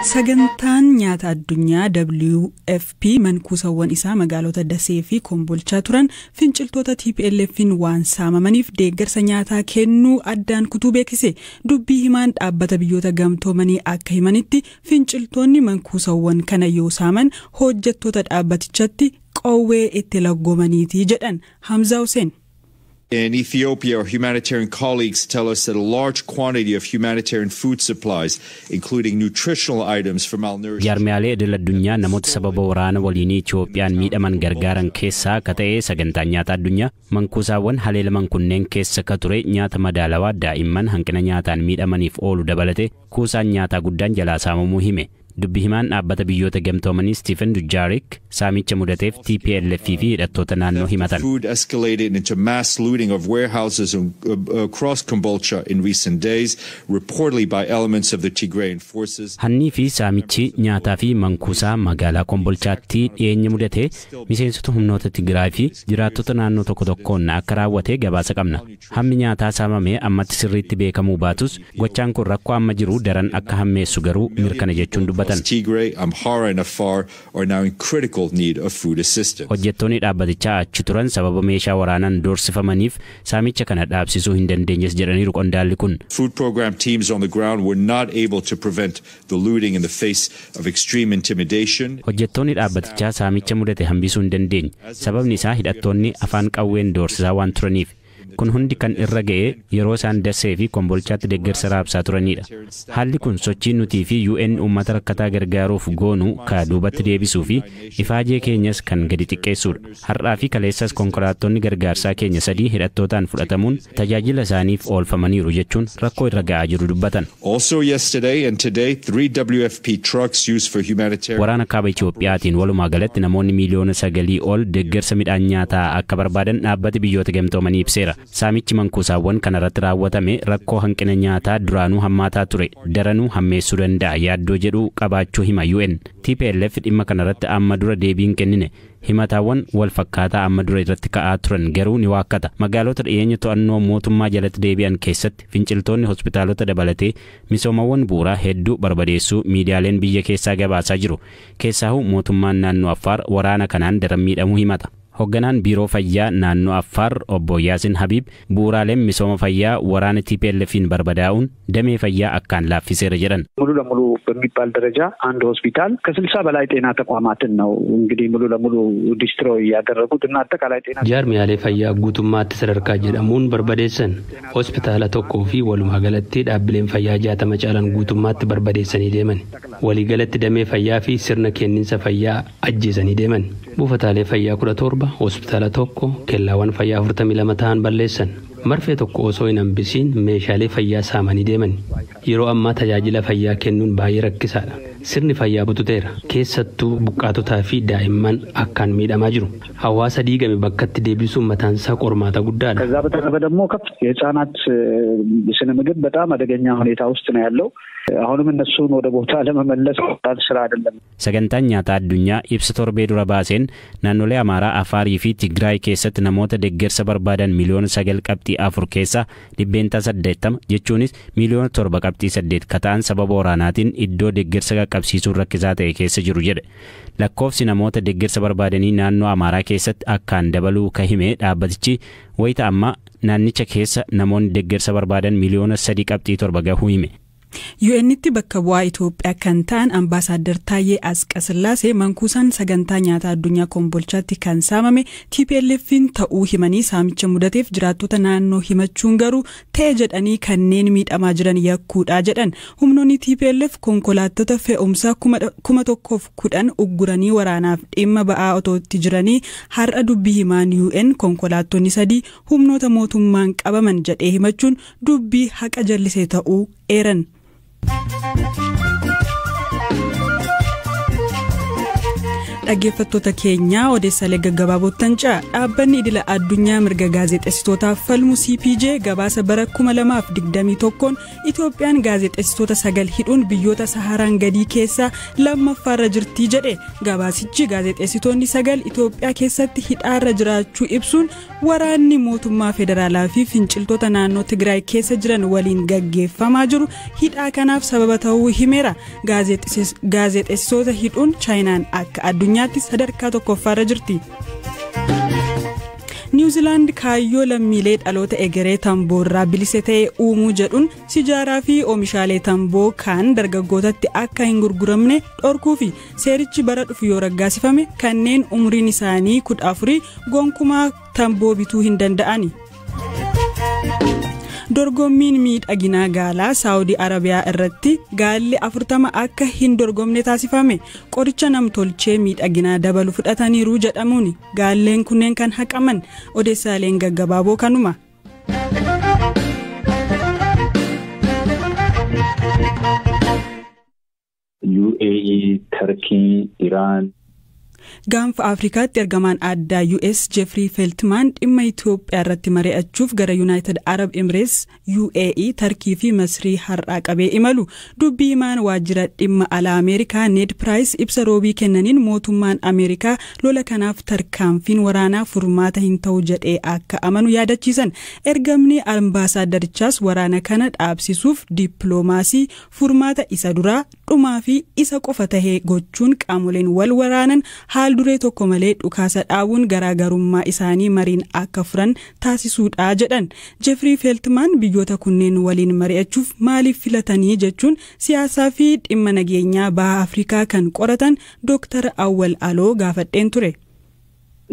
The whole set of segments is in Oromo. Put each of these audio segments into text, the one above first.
Sagantaan nyaata addunyaa WFP mankuusawwan isaa magaalota Dasee fi Kombolchaa turan finciltoota TPLF'n waan saamamaniif deeggarsa nyaataa kennuu addaan kutuu beeksise. Dubbii himaan dhaabbata biyyoota gamtoomanii akka himanitti, finciltoonni mankuusawwan kana yoo saaman hojjettoota dhaabbatichatti qawwee itti laggoomaniiti jedhan. Hamzaa Hussein. In Ethiopia, our humanitarian colleagues tell us that a large quantity of humanitarian food supplies, including nutritional items for malnourished. Jaarmiyaalee idil addunyaa namoota sababa waraana waliinii Itiyoophiyaan miidhaman gargaaran keessaa akka ta'e sagantaan nyaata addunyaa mankuusaawwan haleelaman kunneen keessa ka ture nyaata madaalawaa daa'imman hanqina nyaataan miidhamaniif oolu dabalate kuusaan nyaataa guddaan jalaa saamamuu hime. Dubbi himaan dhaabbata biyyoota gamtoomanii Stephen Dujarric saamicha mudateef TPLF fi hidhattoota naannoo himatan. Food escalated into mass looting of warehouses across Kombolcha in recent days, reportedly by elements of the Tigrayan forces. Hannii fi saamichi nyaataa fi mankuusaa magaalaa Kombolchaatti dhiyeenya mudate miseensota humnoota Tigraay fi jiraattota naannoo tokko tokkoon akka raawwate gabaasa qabna. Hammi nyaataa saamame ammatti sirriitti beekamuu baatus, gochaan kun rakkoo amma jiru daran akka hammeessu garuu mirkana jechuun dubbatan. Tigray, Amhara and Afar are now in critical need of food assistance. Hojjettoonni dhaabbatichaa achi turan sababa meeshaa waraanaan doorsifamaniif saamicha kana dhaabsisuu hin dandeenyes jedhaniiru qondaalli kun. Food program teams on the ground were not able to prevent the looting in the face of extreme intimidation. Hojjettoonni dhaabbatichaa saamicha mudate hambisuu hin dandeenye. Sababni isaa hidhattoonni afaan qawween doorsisaa waan turaniif. Kun hundi kan irra ga'e yeroo isaan Dassee fi Kombolchaatti deeggarsa raabsaa turanidha. Haalli kun sochii nutii fi UN uummata rakkataa gargaaruuf goonu ka duubatti deebisuu fi ifaajee keenyas kan gadi xiqqeessudha. Har'aa fi kaleessas konkolaattonni gargaarsaa keenya sadii hidhattootaan fudhatamuun tajaajila isaaniif oolfamaniiru jechuun rakkoo irra ga'aa jiru dubbatan. Also yesterday and today, three WFP trucks used for humanitarian Waraana kaaba Itiyoophiyaatiin walumaa galatti namoonni 9 miiliyoona ol deeggarsa midhaan nyaataa akka barbaadan dhaabbati biyyoota gamtoomanii ibseera. Saamichi mankuusaawwan kanarratti raawwatame rakkoo hanqina nyaataa duraanuu hammaataa ture daranuu hammeessuu danda'a yaaddoo jedhu qabaachuu hima UN. TPLF dhimma kanarratti amma dura deebiin kennine. Himataawwan wal fakkaataa amma dura irratti ka'aa turan garuu ni waakkata. Magaalota dhiyeenya to'annoo mootummaa jalatti deebi'an keessatti finciltoonni hospitaalota dabalatee misoomawwan bu'uuraa hedduu barbadeessuu miidiyaaleen biyya keessaa gabaasaa jiru. Keessaahuu mootummaan naannoo Affaar waraana kanaan daran miidhamuu himata. Hoogganaan biiroo fayyaa naannoo Affaar obbo Yaasin Habiib bu'uuraaleen misooma fayyaa waraana TPLF'n barbadaa'uun damee fayyaa akkaan laaffiseera jedhan. ሙሉ ለሙሉ በሚባል ደረጃ አንድ ሆስፒታል ከ60 በላይ ጤና ተቋማትን ነው እንግዲህ ሙሉ ለሙሉ ዲስትሮይ ያደረጉት እና አጠቃላይ ጤና Jaarmiyaalee fayyaa guutummaatti sadarkaa jedhamuun barbadeessan. Hospitaala tokkoo fi walumaa galatti dhaabbileen fayyaa 60 caalan guutummaatti barbadeessanii deeman. Waliigalatti damee fayyaa fi sirna kenniinsa fayyaa ajjeesanii deeman. Buufataalee fayyaa 17, hospitaala tokko, kellaawwan fayyaa 42 ta'an balleessan. Marfee tokko osoo hin hambisiin meeshaalee fayyaa saamanii deeman. Yeroo ammaa tajaajila fayyaa kennuun baay'ee rakkisaadha. Sirni fayyaa bututeera. Keessattuu buqqaatotaa fi daa'imman akkaan miidhamaa jiru. Hawaasa diigame bakkatti deebisuun mataansaa qormaata guddaadha. ከዛ በተረፈ ደግሞ ከፍ የህፃናት ስነ ምግብ በጣም አደገኛ ሁኔታ ውስጥ ነው ያለው። አሁንም እነሱን ወደ ቦታ ለመመለስ ቀላል ስራ አይደለም። Sagantaan nyaataa addunyaa ibsa torbee dura baaseen naannolee Amaaraa, Afaarii fi Tigraay keessatti namoota deeggarsa barbaadan 9.4 miiliyoona keessaa 80% jechuunis 7.8 miiliyoona kataan sababa waraanaatiin iddoo deeggarsa qaqqabsiisuun rakkisaa ta'e keessa jiru jedhe. Lakkoofsi namoota deeggarsa barbaadanii naannoo Amaaraa keessatti akkaan dabaluu ka hime dhaabbatichi, wayita ammaa naannicha keessa namoonni deeggarsa barbaadan 3.7 miiliyoona gahuu hime. UN'tti bakka bu'aa Itoophiyaa kan ta'an Ambaasaadder Taayyee Asqasillaasee mankuusaan sagantaa nyaataa addunyaa Kombolchaatti kan saamame TPLF'n ta'uu himanii, saamicha mudateef jiraattota naannoo himachuun garuu ta'e jedhanii kanneen miidhamaa jiran yakkuudha jedhan. Humnoonni TPLF konkolaattota fe'umsaa 1010 ugguranii waraanaaf dhimma ba'aa otoo itti jiranii har'a dubbii himaan UN konkolaattonni sadii humnoota mootummaan qabaman jedhee himachuun dubbii haqa jallisee ta'uu eeran. Dhaggeeffattoota keenyaa, odeessaalee gaggabaabootan ce'a. Dhaabbanni idila addunyaa mirga gaazexeessitootaaf falmu CPJ gabaasa bara 2021 Itoophiyaan gaazexeessitoota 9 hidhuun biyyoota Saharaan gadii keessaa lammaffaarra jirti jedhe. Gabaasichi gaazexeessitoonni 9 Itoophiyaa keessatti hidhaarra jiraachuu ibsuun, waraanni mootummaa federaalaa fi finciltoota naannoo Tigraay keessa jiran waliin gaggeeffamaa jiru hidhaa kanaaf sababa ta'uu himeera. Gaazexeessitoota hidhuun Chaayinaan akka addunyaatti sadarkaa tokkoffaarra jirti. Niwuziilaand kaayyoo lammiilee dhaloota egeree tamboorraa bilisa ta'e uumuu jedhuun sijaaraa fi oomishaalee tamboo kan dargaggootatti akka hin gurguramne dhorkuu fi seerichi bara dhufu yoo raggaasifame kanneen umriin isaanii 14 gonkumaa tamboo bituu hin danda'ani. Dorgommiin miidhaginaa gaalaa Saawudii Arabiyaa irratti gaalli 40 akka hin dorgomne taasifame. Qoricha namtolchee miidhaginaa dabalu fudhataniiru jedhamuun gaalleen kunneen kan haqaman. Odeessaaleen gaggabaaboo kanuma. UAE, Turkey, Iran. Gaanfa Afrikaatti ergamaan addaa US Jeffrey Feltman dhimma Itoophiyaa irratti mari'achuuf gara United Arab Emirates, UAE, Tarkii fi Masrii har'aa qabee imalu. Dubbii himaan waajjira dhimma alaa Ameerikaa Ned Price ibsa Roobii kennaniin mootummaan Ameerikaa lola kanaaf tarkaanfiin waraanaa furmaata hin ta'u jedhee akka amanu yaadachiisan. Ergamni ambaasaaddarichaas waraana kana dhaabsisuuf dippiloomaasii furmaata isa duraa, dhumaa fi isa qofa tahee gochuun, qaamoleen wal waraanan haal duree tokko malee dhukaasa dhaabuun garaagarummaa isaanii mariin akka furan taasisuudha jedhan. Jeffrey Feltman biyyoota kunneen waliin mari'achuuf maaliif filatanii jechuun siyaasaa fi dhimma nageenyaa baha Afrikaa kan qoratan Dr. Awwal Aloo gaafadheen ture.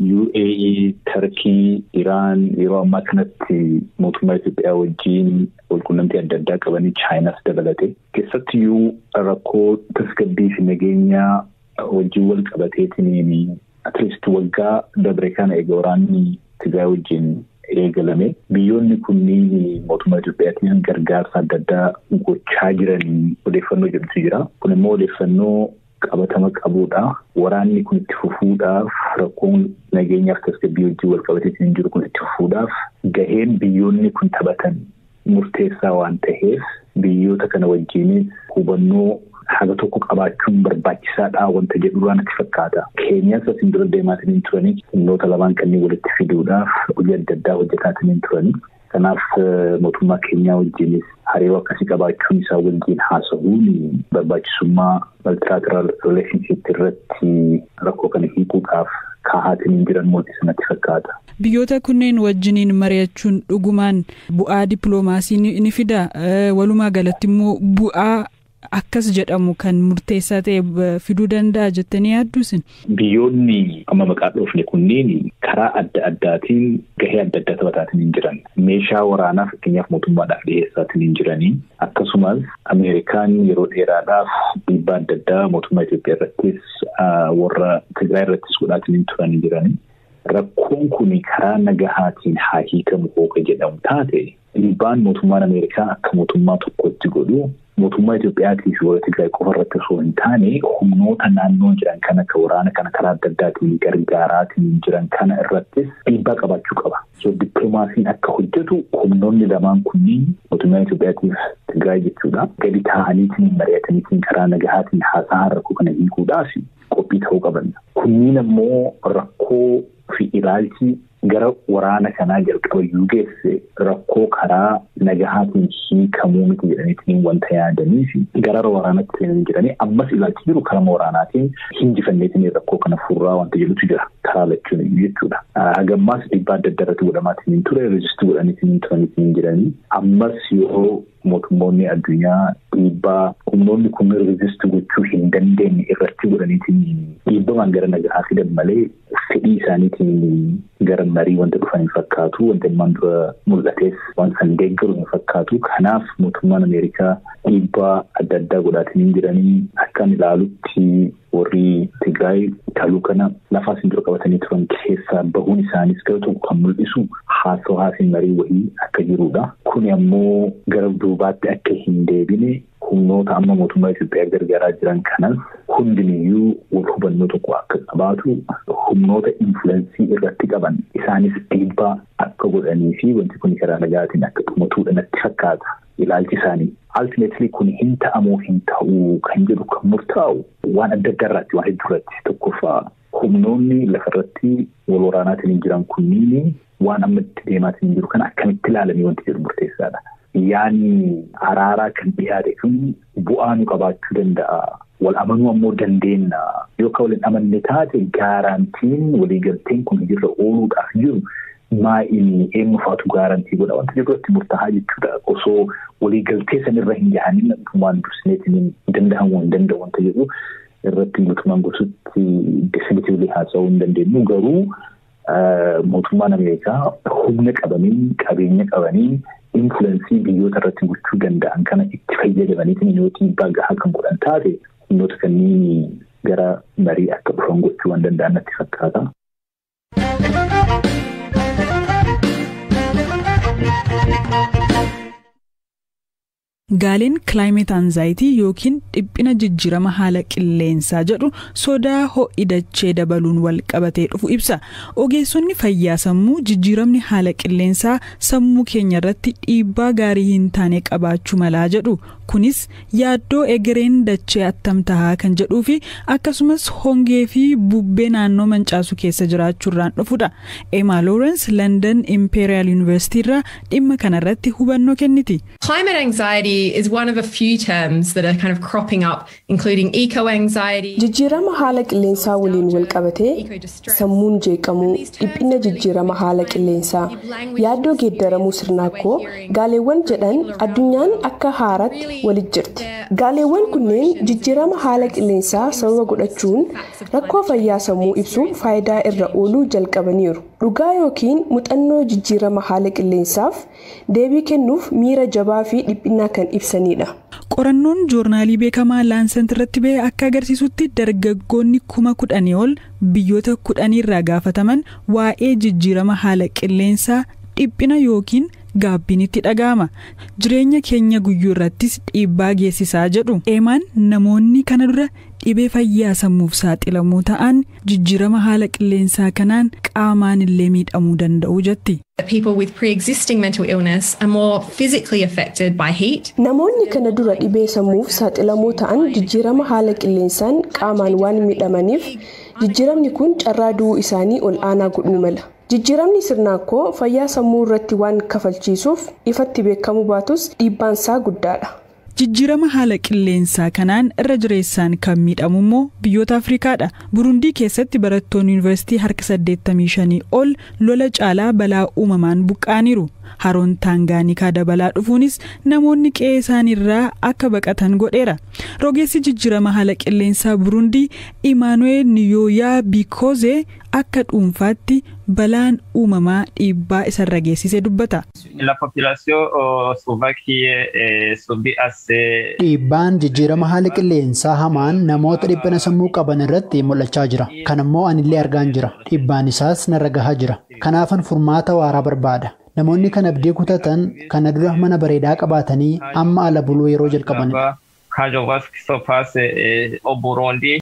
UAE, Turkey, Iran yeroo ammaa kanatti mootummaa Itoophiyaa wajjin walqunnamtii adda addaa qabanii, Chaayinaas dabalate. Keessattiyyuu rakkoo tasgabbii fi nageenyaa wajjin wal qabateetiin, at least waggaa dabre kana eega waraanni Tigraay wajjin eegalame, biyyoonni kunniin mootummaa Itoophiyaatiin gargaarsa adda addaa gochaa jiranii odeeffannoo jedhutu jira. Kun immoo odeeffannoo qabatama qabudha. Waraanni kun itti fufuudhaaf, rakkoon nageenyaaf tasgabbii wajjin wal qabateetiin jiru kun itti fufuudhaaf gaheen biyyoonni kun taphatan murteessaa waan ta'eef, biyyoota kana wajjinis hubannoo haga tokko qabaachuun barbaachisaadha wanta jedhurraa natti fakkaata. Keeniyaas asiin dura deemaatiin turanii, humnoota lamaan kanneen walitti fiduudhaaf hojii adda addaa hojjetaatiin turanii. Kanaaf mootummaa Keenyaa wajjinis hariiroo akkasii qabaachuun, isaa wajjin haasa'uun barbaachisummaa multilateral relationship irratti rakkoo kana hiikuudhaaf kaahaatiin jiran mul'isa natti fakkaata. Biyyoota kunneen wajjiniin mari'achuun dhugumaan bu'aa dippiloomaasii ni fida? Walumaa galatti immoo bu'aa akkas jedhamu kan murteessaa ta'e fiduu danda'a jettanii yaaddu isin? Biyyoonni amma maqaa dhoofne kunneen karaa adda addaatiin gahee adda addaa taphataatiin hin jiran. Meeshaa waraanaa fakkeenyaaf mootummaadhaaf dhiyeessaatiin hin jiranii. Akkasumas Ameerikaan yeroo dheeraadhaaf dhiibbaa adda addaa mootummaa Itoophiyaa irrattis, warra Tigraay irrattis godhaatiin hin turanii jiranii. Rakkoon kun karaa nagahaatiin haa hiikamu hooka jedhamu taate, dhiibbaan mootummaan Ameerikaa akka mootummaa tokkotti godhu mootummaa Itoophiyaatii fi warra Tigraay qofa irratti osoo hin taane, humnoota naannoo jiran kan akka waraana kana karaa adda addaatiin gargaaraatiin jiran kana irrattis dhiibbaa qabaachuu qaba. So dippiloomaasiin akka hojjetu humnoonni lamaan kunniin, mootummaa Itoophiyaatiif Tigraay jechuudha, gadi taa'aniitiin mari'ataniitiin karaa nagahaatiin haasa'aa rakkoo kana hiikuudhaaf qophii ta'uu qaban. Kunniin ammoo rakkoo fi ilaalchi gara waraana kanaa jalqaba iyyuu geesse rakkoo karaa nagahaatiin hiikamuu miti jedhaniitiin wanta yaadanii fi gara waraanatti seenanii jiranii, ammas ilaalchi jiru karaa waraanaatiin hinjifanneetiin rakkoo kana furraa wanta jedhutu jira karaa lachuun iyyuu jechuudha. Hagammaas dhiibbaa adda addaa irratti godhamaatiin hin ture, resist godhaniitiin hin turaniitiin jiranii. Ammas yoo mootummoonni addunyaa dhiibbaa humnoonni kunneen resist gochuu hin dandeenye irratti godhaniitiin dhiibbamaan gara nagahaa fidan malee, fedhii isaaniitiin gara marii wanta dhufan hin fakkaatu. Wanta ilmaan dura mul'ates waan san deeggaru hin fakkaatu. Kanaaf mootummaan Ameerikaa dhiibbaa adda addaa godhaatiin hin jiranii. Akkaan ilaalutti warri Tigraay taluu kana lafaa isin dura qabatanii turan keessaa bahuun isaanis gara tokko kan mul'isu haasawaa fi marii wayii akka jirudha. Kuni ammoo gara duubaatti akka hin deebine Humnoota amma mootummaa Itoophiyaa gargaaraa jiran kanas hundiniyyuu wal hubannoo tokko akka qabaatu, humnoota influence irratti qaban isaanis dhiibbaa akka godhanii fi wanti kun karaa nagaatiin akka dhumatuudha natti fakkaata ilaalchi isaanii. Ultimately kun hin ta'amoo hin ta'uu kan jedhu kan murtaa'u waan adda addaa irratti, waan hedduu irratti. Tokkoffaa, humnoonni lafarratti wal waraanaatiin jiran kunniin waan amma itti deemaatiin jiru kana akkamitti ilaalanii wanti jedhu murteessaadha. Yaanni araaraa kan dhiyaate kun bu'aa nu qabaachuu danda'a. Wal amanuu ammoo dandeenya. Yoo akka waliin amanne taate, guaranteen waliigalteen kun hojiirra ooluudhaaf jiru maa inni, eenyufaatu guarantee godha wanta jedhu irratti murtaa'aa jechuudha. Osoo waliigaltee sanirra hin gahanin waan dursineetiin danda'amuu hin danda'u wanta jedhu irratti guutumaan guututti definitively haasa'uu hin dandeenyu. Garuu mootummaan Ameerikaa humna qabaniin, qabeenya qabaniin, influence biyyoota irratti gochuu danda'an kana itti fayyadamaniitiin yoo dhiibbaa gahaa kan godhan taate, humnoota kanneen gara marii akka dhufan gochuu waan danda'an natti fakkaata. Gaaleen climate anxiety yookiin dhiphina jijjiirama haala qilleensaa jedhu sodaa ho'i dachee dabaluun wal qabatee dhufu ibsa. Ogeessonni fayyaa sammuu jijjiiramni haala qilleensaa sammuu keenya irratti dhiibbaa gaarii hin taane qabaachuu malaa jedhu. Kunis yaaddoo egereen dachee attam tahaa kan jedhuu fi akkasumas hongee fi bubbee naannoo mancaasu keessa jiraachuurraan dhufudha. Emma Lawrence London Imperial University irraa dhimma kanarratti hubannoo kenniti. Climate anxiety is one of a few terms that are kind of cropping up, including eco-anxiety. Jijjiirama haala qilleensaa waliin wal qabatee sammuun jeeqamuu, dhiphina jijjiirama haala qilleensaa, yaaddoo geeddaramuu sirnaakkoo gaaleewwan jedhan addunyaan akka haaraatti walit jirti. Gaaleewwan kunneen jijjiirama haala qilleensaa sababa godhachuun rakkoo fayyaa sammuu ibsuuf faayidaa irra ooluu jalqabaniiru. Dhugaa yookiin muuxannoo jijjiirama haala qilleensaaf deebii kennuuf miira jabaa fi dhiphinaa kan ibsanidha. Qorannoon joornaalii beekamaa Lancet irratti ba'e akka agarsiisutti, dargaggoonni 10,000 ol biyyoota 10 irraa gaafataman waa'ee jijjiirama haala qilleensaa dhiphina yookiin gaabbiin itti dhaga'ama. Jireenya keenya guyyuu irrattis dhiibbaa geessisaa jedhu. Eemaan namoonni kana dura dhibee fayyaa sammuuf saaxilamuu ta'an jijjiirama haala qilleensaa kanaan qaamaan illee miidhamuu danda'u jetti. People with pre-existing mental illness are more physically affected by heat. Namoonni kana dura dhibee sammuuf saaxilamoo ta'an jijjiirama haala qilleensaan qaamaan waan miidhamaniif, jijjiiramni kun carraa du'uu isaanii ol aanaa godhuu mala. Jijjiiramni sirnaakkoo fayyaa sammuu irratti waan kafalchiisuuf ifatti beekamuu baatus dhiibbaan isaa guddaadha. Jijjiirama haala qilleensaa kanaan irra jireessaan kan miidhamu immoo biyyoota Afrikaadha. Burundii keessatti barattoonni yuunivarsiitii harka 85 ol lola caalaa balaa uumamaan buqqaaniiru. Haroon Taangaanikaa dabalaa dhufuunis namoonni qe'ee isaaniirraa akka baqatan godheera. Rogeessi jijjiirama haala qilleensaa Burundii Imaanu'eel Niyooyaa Biikoozee akka dhuunfaatti balaan uumamaa dhiibbaa isarra geessise dubbata. La population souvent qui est subit à ces Dhiibbaan jijjiirama haala qilleensaa hamaan namoota dhiphina sammuu qaban irratti mul'achaa jira. Kan immoo anillee argaan jira. Dhiibbaan isaas narra gahaa jira. Kanaafan furmaata waaraa barbaada. Namoonni kan abdii kutatan kana dura mana bareedaa qabaatanii amma ala buluu yeroo jalqabanidha. Quand je vois ce qui se passe au Burundi.